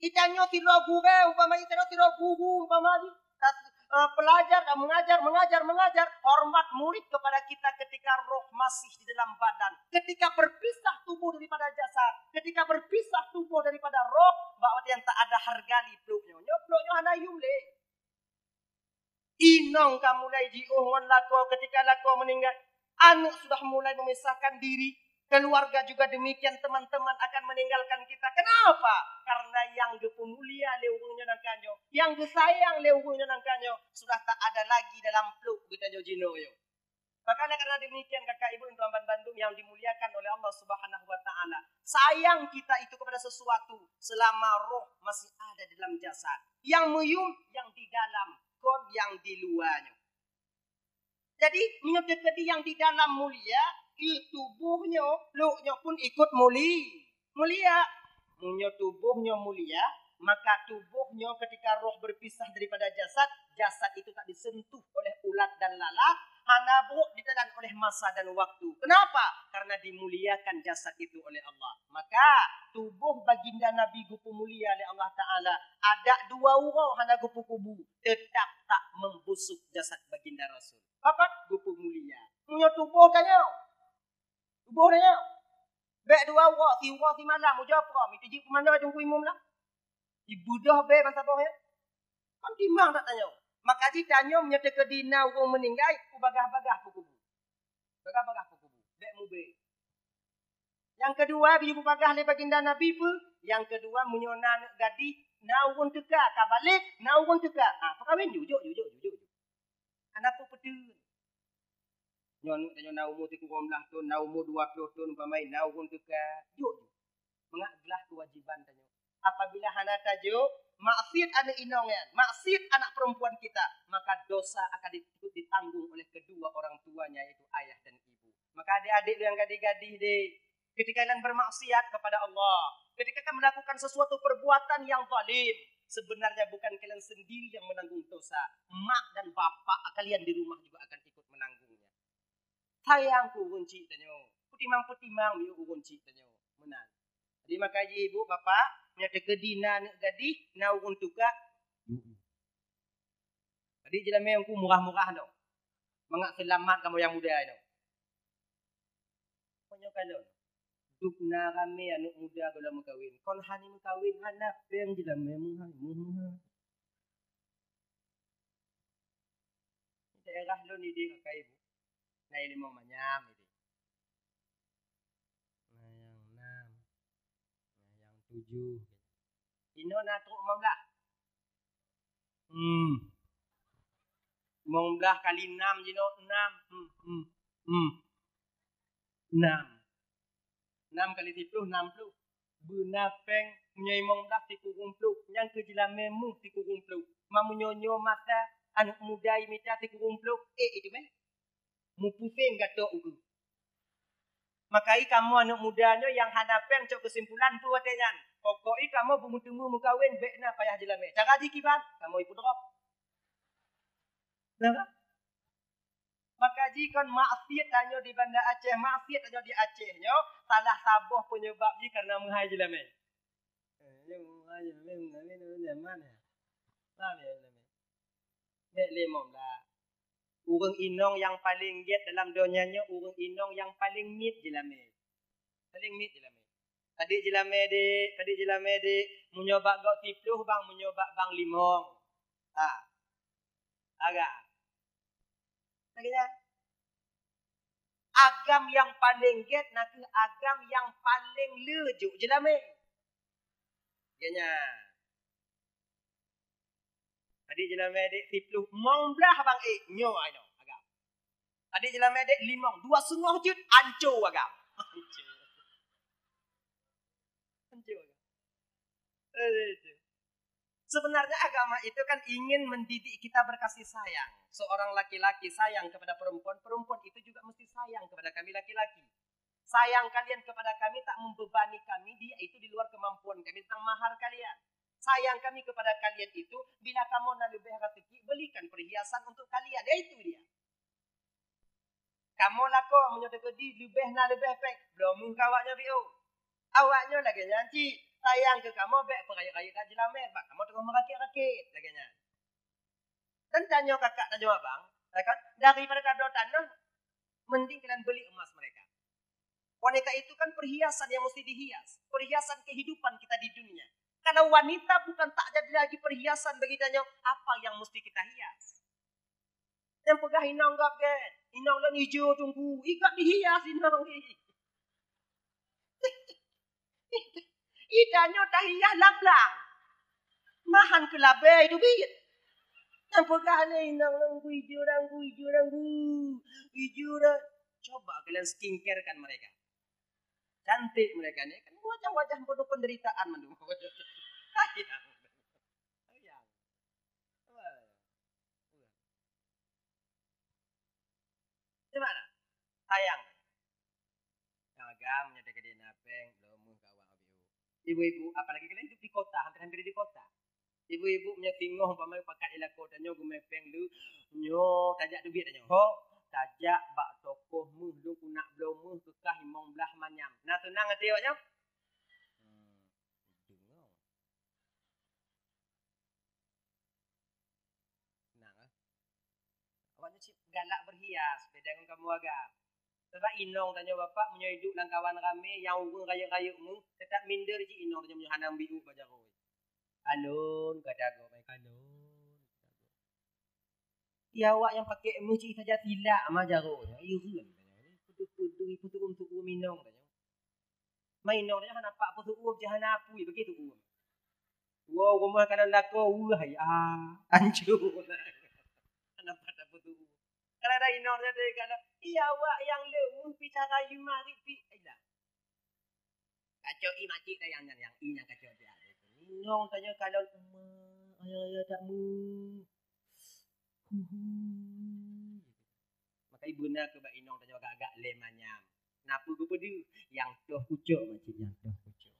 Itanyoe sidroe gurée umpama, itanyoe sidroe guru umpama, eh, pelajar dan mengajar, mengajar, mengajar. Hormat murid kepada kita ketika roh masih di dalam badan. Ketika berpisah tubuh daripada jasad, ketika berpisah tubuh daripada roh, bak watée nyan tak ada harga lé pluek nyoe. Nyoe pluek nyoe hana yum lé. Inong ka mulai jiôh ngon lakoe ketika lakoe meninggal. Aneuk sudah mulai memisahkan diri. Keluarga juga demikian, teman-teman akan meninggalkan kita. Kenapa? Karena yang geupeumulia lé ureuëng nyoe nangka nyoe, yang geusayang lé ureuëng nyoe nangka nyoe, sudah tak ada lagi dalam pluek geutanyoe jinoe nyoe. Maka karena demikian, kakak ibu dan tuan bandum yang dimuliakan oleh Allah Subhanahu wa Ta'ala, sayang kita itu kepada sesuatu selama roh masih ada dalam jasad. Yang meuyum, yang di dalam, kon yang di luarnya. Jadi, meunyoe teukeudi yang di dalam mulia, i tubuh nyoe, pluek nyoe pun ikut muli-, mulia. Meunyoe tubuh nyoe mulia, maka tubuh nyoe ketika roh berpisah daripada jasad, jasad itu tak disentuh oleh ulat dan lalat, hana brok ditelan oleh masa dan waktu. Kenapa? Karena dimuliakan jasad itu oleh Allah. Maka, tubuh baginda Nabi geupeumulia oleh Allah Ta'ala, ada dua uroe hana geupeukubu, tetap tak membusuk jasad baginda Rasul. Pakon geupeumulia. Meunyoe tuboh tanyoe, tuboh tanyoe, bék dua uroe, siuroe simalam, ujoe proe, meuteujeuet peumandai teungku imum lah. Ibeudôh bék bansaboh nyan. Kon timang that tanyoe. Maka jih tanyoe meunyoe teukeudi na ureuëng meuninggai, peubagah-bagah peukubu. Bagah-bagah peukubu. Bék mubée. Nyang keudua, geuyue peubagah lé baginda Nabi peue? Nyang keudua, meunyoe na aneuk gadih, na ureuëng teuka, ka balek, na ureuëng teuka. Ah, peukawen ju, jok ju, jok ju, jok ju. Hana peue peuteun. Nyoe aneuk tanyoe na umu sikureueng blaih thon, na umu dua ploh thon umpama, na ureuëng teuka, jok ju. Mangat glah keuwajiban tanyoe. Apabila hana tajok, maksiat aneuk inong nyan, maksiat anak perempuan kita, maka dosa akan di-, ditanggung oleh kedua orang tuanya, yaitu ayah dan ibu. Maka adik-adik nyang gadih-gadih deh, ketika kalian bermaksiat kepada Allah, ketika kalian melakukan sesuatu perbuatan yang zalim, sebenarnya bukan kalian sendiri yang menanggung dosa, mak dan bapak kalian di rumah juga akan ikut menanggungnya. Sayang keu ureuëng chik tanyoe, peutimang-peutimang miyueb ureuëng chik tanyoe. Meunan. Jadi maka jih ibu, bapak, meunyoe teukeudi na aneuk gadih, na ureuëng teuka, Jadi jeulamé Teungku murah-murah nyoe. Mangat seulamat kamoe nyang muda nyoe. Meunyoe kalon, dum na ramé aneuk muda gohlom meukawen. Kon hana meukawen, hana péng jeulamé meuhai, meuhai. Daerah lôn idéh kakak ibu. Na limong manyam idéh. Na nyang nam. Na nyang tujoh. Inoe na trok limong blaih. Hmm. Limong blaih kali nam jinoe nam. Hmm, hmm, hmm. Nam. Nam kali siploh, nam ploh. Beuna péng meunyoe limong blaih sikureueng ploh. Nyang keu jeulamé meuh sikureueng ploh. Ma meunyoe nyoe masa aneuk muda imita sikureueng ploh. Eh, itu meh. Mupuseng gatok ureuëng. Maka i kamoe aneuk muda nyoe nyang hana péng cok keusimpulan peue watée nyan. Pokok i kamoe beumeuteumé meukawen bék na payah jeulamé. Cara jih kiban, kamoe ipeudrop. Nah, kan? Maka jih kon maksiat tanyoe di Banda Aceh, maksiat tanyoe di Aceh nyoe salah saboh peunyeubab jih karena meuhai jeulamé. Eh, nyoe meuhai jeulamé, meuhai jeulamé, mana? Paham ya, jeulamé? Bék lé limong blaih. Ureuëng inong nyang paleng gét dalam donya nyoe, ureuëng inong nyang paleng miet jeulamé. Paleng miet jeulamé. Adik jeulamé dek, adik jeulamé dek, meunyoe bak gob siploh bang, meunyoe bak bang limong. Ha. Agam. Lagée nyan. Agam nyang paleng gét na kheueh agam nyang paleng le jok jeulamé. Lagée nyan. Adik jeulamé dek siploh, limong blaih bang, eh, nyoe ai nyoe agam. Adik jeulamé dek limong, dua seungoh jeuet, anco agam. Anco. Anco agam. Eh, itu. Sebenarnya agama itu kan ingin mendidik kita berkasih sayang. Seorang laki-laki sayang kepada perempuan, perempuan itu juga mesti sayang kepada kami laki-laki. Sayang kalian kepada kami tak membebani kami, dia itu di luar kemampuan kami tentang mahar kalian. Sayang kami kepada kalian itu, bila kamoe na leubeh rezeki, belikan perhiasan untuk kalian. Itu dia. Kamoe lakoe meunyoe teukeudi leubeh na leubeh péng, bloe meuh keu awaknyoe biôh. Awaknyoe lagée nyan cit, sayang keu kamoe bék peurayeuk-rayeuk that jeulamé, bak kamoe teungoh meurakét-rakét lagée nyan. Dan tanyoe kakak, tanyoe abang, ya kan? Daripada tabloe tanoh, mending kalian beli emas mereka. Wanita itu kan perhiasan yang mesti dihias, perhiasan kehidupan kita di dunia. Kalau wanita bukan tak jadi lagi perhiasan bagi tanyoe, apa yang mesti kita hias? Nyang peugah inong gob gét, inong lôn ijo teungku, i gob dihias inong. I tanyoe tahias lam blang. Mahan keu labée teubiet. Nyang peugah lé inong lôn ijo dan ijo dan ijo dan. Coba kalian skincare kan mereka. Cantik mereka ni kan, wajah-wajah penuh penderitaan mandum. Sayang. Sayang. Di mana? Sayang. Agam meunyoe teukeudi na péng, bloe meuh keu awak biôh. Ibu-ibu, apalagi kalian hidup di kota, hampir-hampir di kota. Ibu-ibu meunyoe singoh umpama pakat i lakoe tanyoe geumé péng lé, nyoe tajak teubiet tanyoe. Ho, tajak bak toko meuh lôn keuneuk bloe meuh keu kah limong blaih manyam. Na seunang até awak nyoe? Hmm, deungoe. Nah, eh. Awak nyoe cit galak berhias, beda ngon kamoe agam. Sabab inong tanyoe bapak meunyoe idup lam kawan ramé, nyang ureuëng rayeuk-rayeuk meuh, teutap minder cit inong tanyoe meunyoe hana meubiôh bak jaroe. Kalon, gata gob ai kalon. Ya awak nyang pakai meuh cit saja silak ma jaroe nyoe, ireuen tanyoe. Peudeuh-peudeuh, ipeutu'um-tu'um inong tanyoe. Mainong nyan hana pak peuseu'uem, cit hana apui, bagi seu'uem. Wow, rumoh kanan lakoe, weueh, hai, ah, hancô. Hana pat peuseu'uem. Kalau ada inong nyan, dia kata, "Iya, awak nyang leueh, pih cara you marit, pih." Alah. Kacok i makcik dah nyang nyan, nyang i nyang kacok dia. Inong tanya kalau, "Emak, ayah, ayah tak mu." Huhui. Maka ibu na keu bak inong tanyoe agak-agak lé manyam. Napa geupeudeuh? Nyang toh kucok, makcik, nyang toh kucok.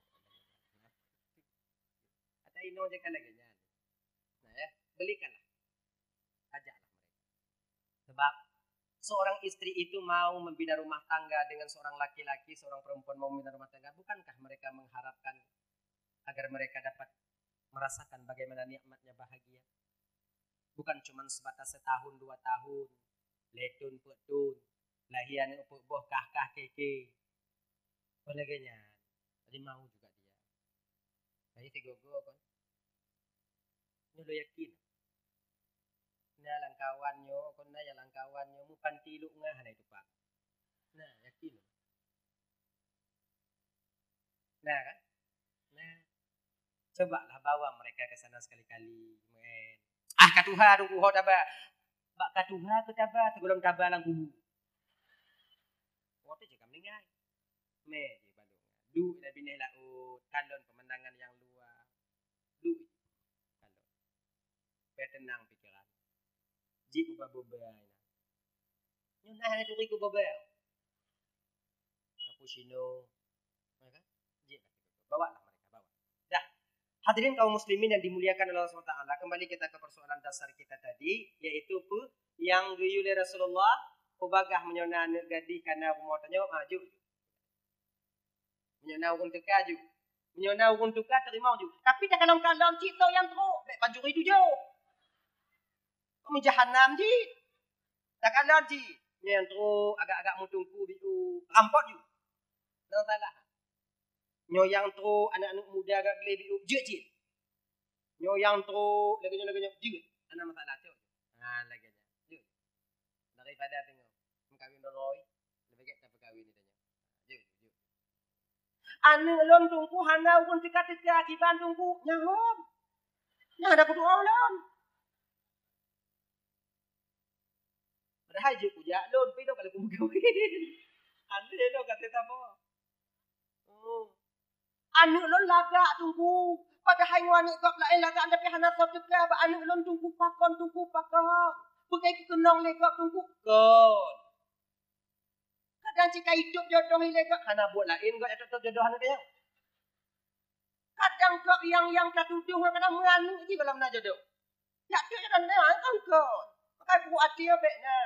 Ada inong je kan lagée nyan. Nah, ya, belikanlah. Ajaklah mereka. Sebab seorang istri itu mau membina rumah tangga dengan seorang laki-laki, seorang perempuan mau membina rumah tangga, bukankah mereka mengharapkan agar mereka dapat merasakan bagaimana nikmatnya bahagia? Bukan cuma sebatas setahun, dua tahun, lhèe thôn, peuet thôn, lahé aneuk peuet boh, kah-kah, ké-ké. Kon lagée nyan, jadi mau juga dia. Jadi sigoe-goe kon. Nyoe lôn yakin. Na lam kawan nyoe, kon na nyang lam kawan nyoe, meupanti lok ngah na itu, Pak. Na, yakin. Nah, kan? Nah, cobalah bawa mereka ke sana sekali-kali, men. Ah, ka tuha Teungku ho taba. Bak ka tuha keu taba, sigohlom taba lam kubu. Watèe cit ka meuninggai. Mè jih bandum. Duek lam binéh laôt, kalon pemandangan nyang luwa. Duek. Kalon. Supaya tenang pikiran. Jeuet beuba-beuba inan. Nyoe na hana turi keu beuba. Cappuccino. Ya kan? Jeuet lah. Bawalah mereka, bawa. Dah. Hadirin kaum muslimin yang dimuliakan oleh Allah subhanahu wa taala, kembali kita ke persoalan dasar kita tadi, yaitu apa? Nyang geuyue lé Rasulullah, peubagah meunyoe na aneuk gadih kana rumoh tanyoe, ah, jok. Meunyoe na ureueng teuka, jok. Meunyoe na ureueng teuka, teurimong, jok. Tapi takalon-kalon cit, toh nyang trok, bèk pancuri tujoh. Keu meujahanam jih. Takalon jih. Nyoe nyang trok agak-agak meuteungku biôh, rampok jih. Hana masalah. Nyoe nyang trok aneuk-aneuk muda agak gleh biôh, jeuet jih. Nyoe nyang trok lagèe nyoe, lagèe nyoe, jeuet. Hana masalah, cok. Ha, lagèe nyan. Jeuet. Daripada teungoh meukawen droe, leubeh gèt tapeukawén tanyoe. Jeuet, jeuet. Aneuk lôn teungku hana ureueng teuka-teuka kiban teungku, nyahom. Nyan ada kutu'oh lôn. Padahai jeuet kujak lôn, pi lôn ka lheueh kumeukawen. Aneuk lôn ka teutamong. Oh. Aneuk lôn lagak teungku. Padahai ngon aneuk gob laén lagak, tapi hana soe teuka bak aneuk lôn teungku pakon, teungku pakon. Peugah keukeunong lé gob teungku kon. Kadang cit ka itôp jodoh ilèe gob, hana buet laén gob nyang tôp-tôp jodoh aneuk nyan. Kadang kok yang, yang tatuduh kadang meuaneuk jih kalau na jodoh. Nyak tu kadang na kan kon. Pakai buku até bek na.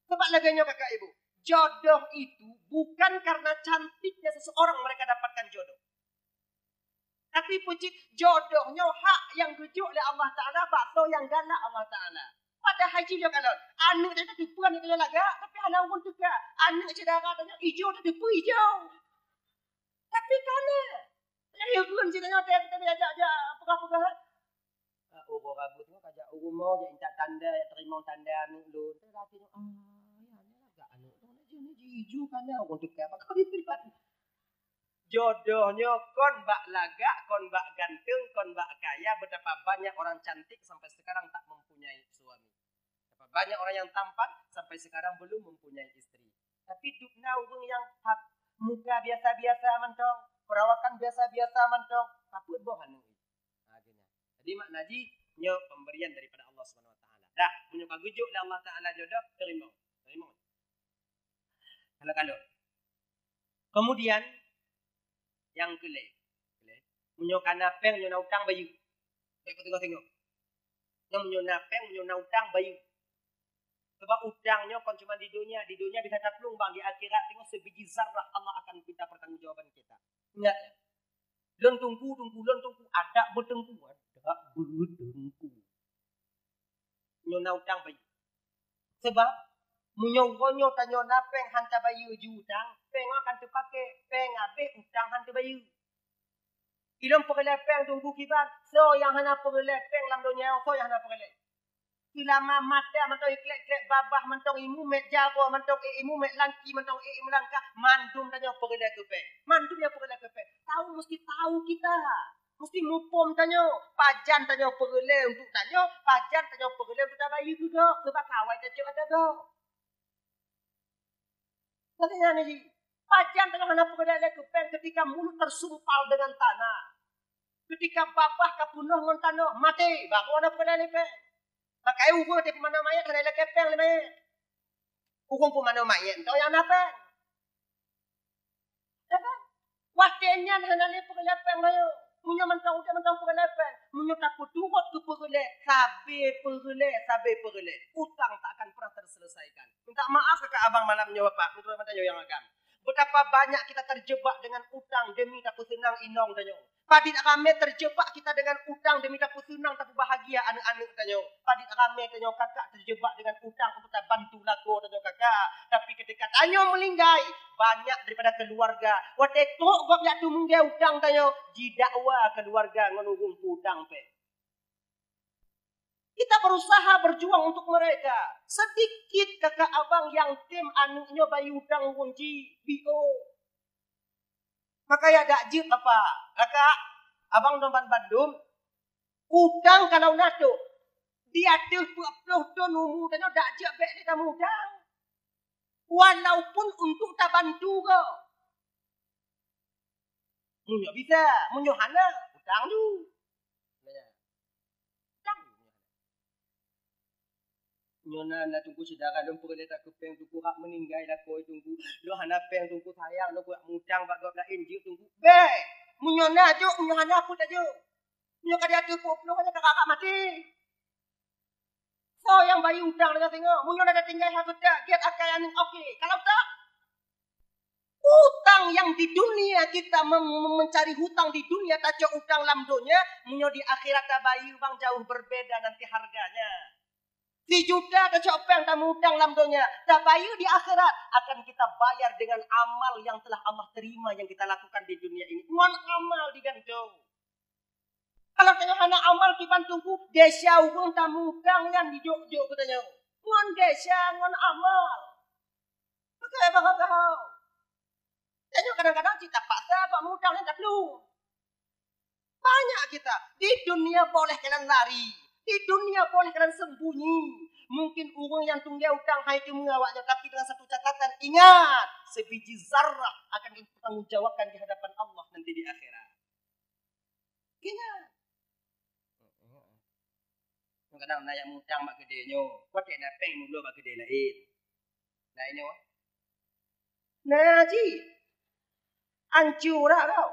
Sebab lagèe nyoe kakak ibu. Jodoh itu bukan karena cantiknya seseorang mereka dapatkan jodoh. Tapi peucit jodoh nyoe hak nyang geujok lé Allah Taala bak soe nyang galak Allah Taala. Padahai jih nyoe kalon, aneuk teuh teupeue aneuk nyoe lagak, tapi hana ureueng teuka. Aneuk syedara tanyoe ijo teuh teupeue ijo. Tapi kana. Nyang ureueng cit nyoe teuh teuh ajak-ajak peugah-peugah. Ah, uroe Rabu tu kajak u rumoh, jak intat tanda, jak teurimong tanda aneuk lôn. Teuh laki nyoe, "Ah, ya, ni lagak aneuk lôn, jih, jih, jih, kana ureueng teuka, pakon ni?" Jodoh nyoe kon bak lagak, kon bak ganteng, kon bak kaya, betapa banyak orang cantik sampai sekarang tak mempunyai suami. Betapa banyak orang yang tampan sampai sekarang belum mempunyai istri. Tapi dubna ureueng nyang hak muka biasa-biasa mantong, perawakan biasa-biasa mantong, kapeuet boh aneuk. Ha, gitu. Jadi makna jih nyoe pemberian daripada Allah Subhanahu Wa Taala. Dah, meunyoe ka geujok lé Allah Taala jodoh, teurimong. Teurimong. Kalau-kalau. Kemudian, nyang keulhèe. Meunyoe kana péng, nyoe na utang bayeue. Bèk peuteungoh-teungoh. Nyoe meunyoe na péng, meunyoe na utang bayeue. Sebab utang nyoe kon cuma di dunia, di dunia bisa taplueng bang, di akhirat teungoh sebiji zarah Allah akan minta pertanggungjawaban kita. Ingat ya. Lôn teungku, teungku, lôn teungku, adak beuteungku, adak beuteungku. Nyoe na utang bayeue. Sebab meunyoe uroe nyoe tanyoe na péng han tabayeue ju utang, péng akan teupaké, péng habéh utang han teubayeue. Ilôn peureulèe péng teungku kiban, soe nyang hana peureulèe péng lam donya, soe nyang hana peureulèe. Seulama mata mantong iklek-klek babah mantong imumet jaroe mantong e imumet langki mantong e imulangkah mandum tanyoe peureulèe keu péng. Mandum nyang peureulèe keu péng. Tahu mesti tahu kita. Mesti muphom tanyoe. Pajan tanyoe peureulèe untuk tanyoe, pajan tanyoe peureulèe untuk tabayeue keu gob. Sebab kawai tacok ata gob. Makanya ni, pajan tanyoe hana peureulèe lé keu péng ketika mulut tersumpal dengan tanah. Ketika babah ka peunoh ngon tanoh, maté, baru hana peureulèe lé péng. Makanya ureueng teuh peumanoe manyét hana ilakèe péng lé manyét. Ureueng peumanoe manyét, entah nyang na péng. Ya kan? Watèe nyan hana lé peureulèe péng rayeuk. Meunyoe mantong udép mantong peureulèe péng, meunyoe tapeuturot keu peureulèe, sabe peureulèe, sabe peureulèe, utang tak akan pernah terselesaikan. Minta maaf kakak abang malam nyoe bapak, meunurot mata nyoe nyang agam. Betapa banyak kita terjebak dengan utang demi tapeuseunang inong tanyoe. Padit ramé terjebak kita dengan utang demi tapeuseunang, tapeubahagia aneuk-aneuk tanyoe. Padit ramé tanyoe kakak terjebak dengan utang untuk tabantu lakoe tanyoe kakak. Tapi ketika tanyoe meulinggai, banyak daripada keluarga, watèe trok gob jak teumeunggée utang tanyoe, jidakwa keluarga ngon ureueng peu utang péng. Kita berusaha berjuang untuk mereka. Sedikit kakak abang nyang tem aneuk nyoe bayeue utang ureueng jih, B O. Maka ya dak jeuet apa, kakak, abang nyoe ban bandum, utang kalau na trok, di ateueh peuet ploh thon umu tanyoe dak jeuet bèk lé tamutang. Walaupun untuk tabantu gob. Meunyoe bisa, meunyoe hana, utang ju. Utang ju. Nyoe na, na teungku syedara lôn peureulèe takeu péng teungku hak meuninggai lakoe teungku. Lôn hana péng teungku sayang, lôn kujak mutang bak gob laén jeuet teungku. Bèk! Meunyoe na jok, meunyoe hana peue tajok. Meunyoe ka di ateueh peuet ploh nyan ka kakak maté. Soe nyang bayeue utang deungon singoh? Meunyoe na tatinggai hareuta, gèt akai aneuk oke. Kalau tak, utang yang di dunia kita mem-, mem-, mencari hutang di dunia, tacok utang lam donya, meunyoe di akhirat tabayeue bang jauh berbeda nanti harganya. Sijuta tacok péng tamutang lam donya, tabayeue di akhirat akan kita bayar dengan amal yang telah Allah terima yang kita lakukan di dunia ini. Ngon amal digantung. Kalau tanyoe hana amal kiban teungku, desya ureueng tamutang nyan dijok-jok keu tanyoe. Ngon desya, ngon amal. Maka bahwa kau. Tanyoe kadang-kadang cit tapaksa bak mutang nyan taplueng. Banyak kita. Di dunia boleh kalian lari. Di dunia boleh kalian sembunyi. Mungkin ureueng nyang tunggée utang hai teumé awaknyan, tapi dengan satu catatan, ingat, sebiji zarah akan dipertanggungjawabkan di hadapan Allah nanti di akhirat. Kena. Kadang na nyang mutang bak keudè nyoe, watèe na péng mulo bak keudè laén. Na nyoe. Na ji. Ancu dak kau.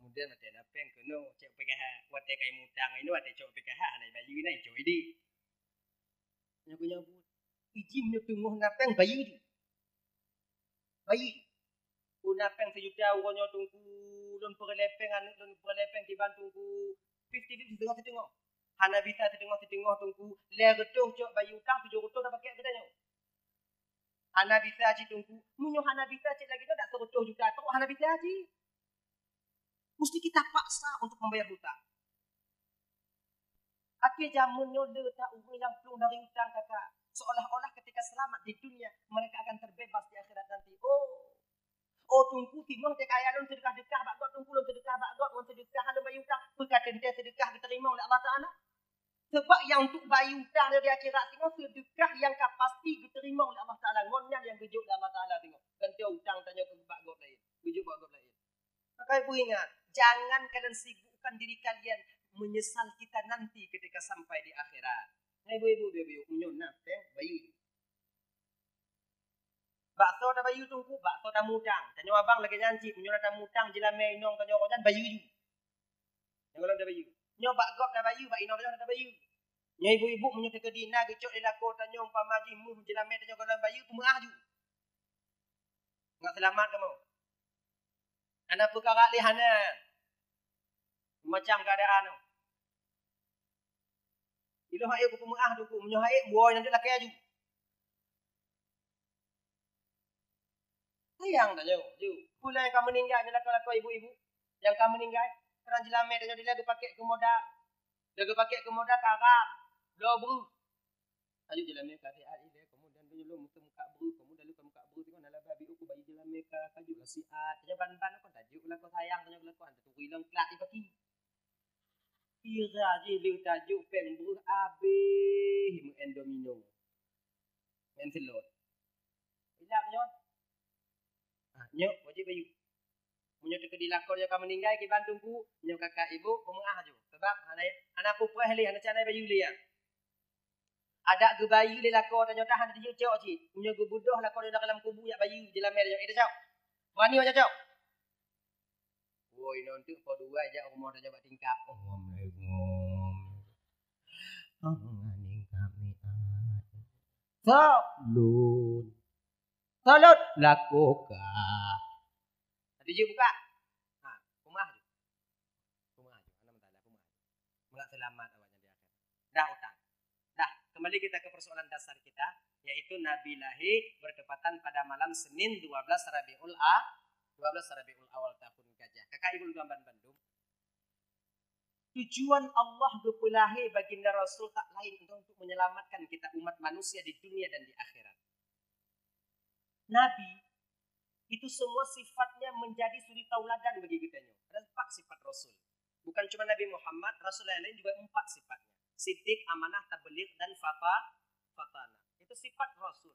Dan watèe na péng keunoe cok P K H, watèe kai mutang inoe watèe cok P K H hana bayeue na cok idéh. Nyoe keuh nyoe buet. Ijim nyoe teungoh na péng bayeue ju. Bayeue ju. Peue na péng sijuta uroe nyoe Teungku, lôn peureulèe péng aneuk lôn peureulèe péng kiban Teungku, fifty fifty, siteungoh-siteungoh. Hana bisa siteungoh-siteungoh Teungku, lhèe reutôh cok bayeue utang, tujoh reutôh tapakék keu tanyoe. Hana bisa cit Teungku, meunyoe hana bisa cit lagèe nyoe dak seureutôh juta trok hana bisa cit. Mesti kita paksa untuk membayar hutang. Akhé jameun nyoe le that ureueng nyang plueng dari utang, kakak. Seolah-olah ketika selamat di dunia, mereka akan terbebas di akhirat nanti. Oh, oh Teungku, singoh teuka lôn seudeukah-deukah bak gob, Teungku, lôn seudeukah bak gob ngon seudeukah lôn bayeue utang, peue ka teuntèe seudeukah geuteurimong lé Allah Taala? Sebab nyang untuk bayeue utang nyoe di akhirat singoh seudeukah nyang ka pasti geuteurimong lé Allah Taala, ngon nyan nyang geujok lé Allah Taala singoh. Teuntèe utang tanyoe keu bak gob laén, geujok bak gob laén. Maka ibu ingat, jangan kalian sibukkan diri kalian menyesal kita nanti ketika sampai di akhirat. Nah, ibu-ibu, ibu-ibu, meunyoe na péng, bayeue ju. Bak soe tabayeue Teungku, bak soe tamutang. Tanyoe abang lagèe nyan cit, meunyoe na tamutang, jeulamèe inong tanyoe nyan bayeue ju. Nyang gohlom tabayeue. Nyoe bak gob tabayeue, bak inong tanyoe tabayeue. Nyoe ibu-ibu, meunyoe teukeudi na geucok lé lakoe tanyoe, umpama jih méuh jeulamèe tanyoe gohlom bayeue, peumeu'ah ju. Ngat seulamat kamoe. Hana peukara lé hana. Macam keuadaan nyoe. Ilôn hana ék kupeumeu'ah Teungku, meunyoe hana ék, buôi nyan lakèe aju. Sayang tanyoe, ju. Peue nyang ka meuninggai nyan lakoe-lakoe ibu-ibu nyang ka meuninggai, seurang jeulamèe tanyoe dilèe geupakék keu modal. Dilèe geupakék keu modal karam, bloe breuh. Ayu jeulamèe ka siat ilèe, kemudian lôn meuteumeukat breuh, kemudian lôn ka meukat breuh singoh na laba biôh kubayeue jeulamèe ka, ka jeuet lah siat. Tanyoe ban-ban kon tajeuet lakoe sayang, tanyoe lakoe hana taturi lom klat di paki. Pira jih lheueh tajok péng breuh abéh meu'en domino. Meu'en seulot. Ilap nyoe. Ah, nyoe wajéb bayeue. Meunyoe teukeudi lakoe nyoe ka meuninggai kiban Teungku, nyoe kakak ibu peumeu'ah ju. Sabab hana, hana peue preh lé, hana cit na bayeue lé nyan. Adak geubayeue lé lakoe tanyoe tahan dijok cit. Meunyoe geubeudôh lakoe nyoe lam kubu jak bayeue jeulamèe tanyoe, eh, tacok. Bani wajah cok. Woi, nonton po dua jak rumoh tanyoe bak tingkap. Oh, ngom lé ngom. Oh, nganing kami ah. Sok lun. Salat lakoe ka. Tadi jeuet buka. Ha, peumeu'ah ju. Peumeu'ah ju. Hana masalah, peumeu'ah ju. Meulah seulamat awak nyan di akhirat. Dah utang. Dah, kembali kita ke persoalan dasar kita, yaitu Nabi lahir bertepatan pada malam Senin dua belas Rabiul A-, dua belas Rabiul Awal tahun Gajah. Kakak ibu tuan ban bandum, tujuan Allah geupeulahé baginda Rasul tak lain untuk menyelamatkan kita umat manusia di dunia dan di akhirat. Nabi itu semua sifatnya menjadi suri tauladan bagi geutanyoe. Ada empat sifat Rasul. Bukan cuma Nabi Muhammad, Rasul lain-lain juga empat sifatnya. Siddiq, amanah, tabligh, dan fata-, fatana. Itu sifat Rasul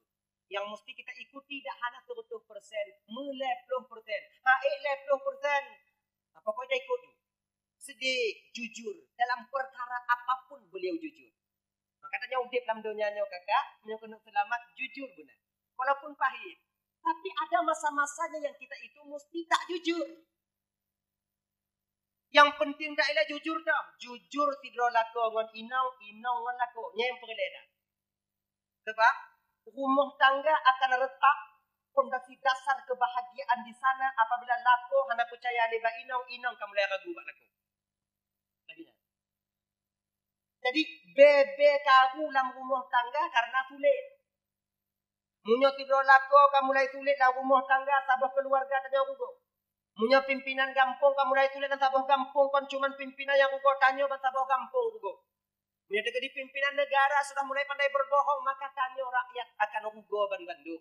yang mesti kita ikuti, dak hana seratus persen, meulhèe ploh persen, hana ék lhèe ploh persen. Apa kau dah ikut? Siddiq, jujur, dalam perkara apapun beliau jujur. Maka tanyoe udép lam donya nyoe, kakak, meunyoe keuneuk seulamat, jujur beuna. Walaupun pahit, tapi ada masa-masanya yang kita itu mesti tak jujur. Yang penting dak ilèe jujur dah. Jujur sidroe lakoe ngon inong, inong ngon lakoe. Nyan nyang peureulèe dah. Sebab rumoh tangga akan retak, pondasi dasar kebahagiaan di sana apabila lakoe hana peucaya lé bak inong, inong ka mulai ragu bak lakoe. Lagèe nyan. Jadi, bèe-bèe karu lam rumoh tangga karena sulet. Meunyoe sidroe lakoe ka mulai sulet lam rumoh tangga, saboh keuluwarga tanyoe rugoe. Meunyoe pimpinan gampông ka mulai sulet lam saboh gampông, kon cuman pimpinan nyang rugoe, tanyoe ban saboh gampông rugoe. Meunyoe teukeudi pimpinan negara sudah mulai pandai berbohong, maka tanyoe rakyat akan rugoe ban bandum.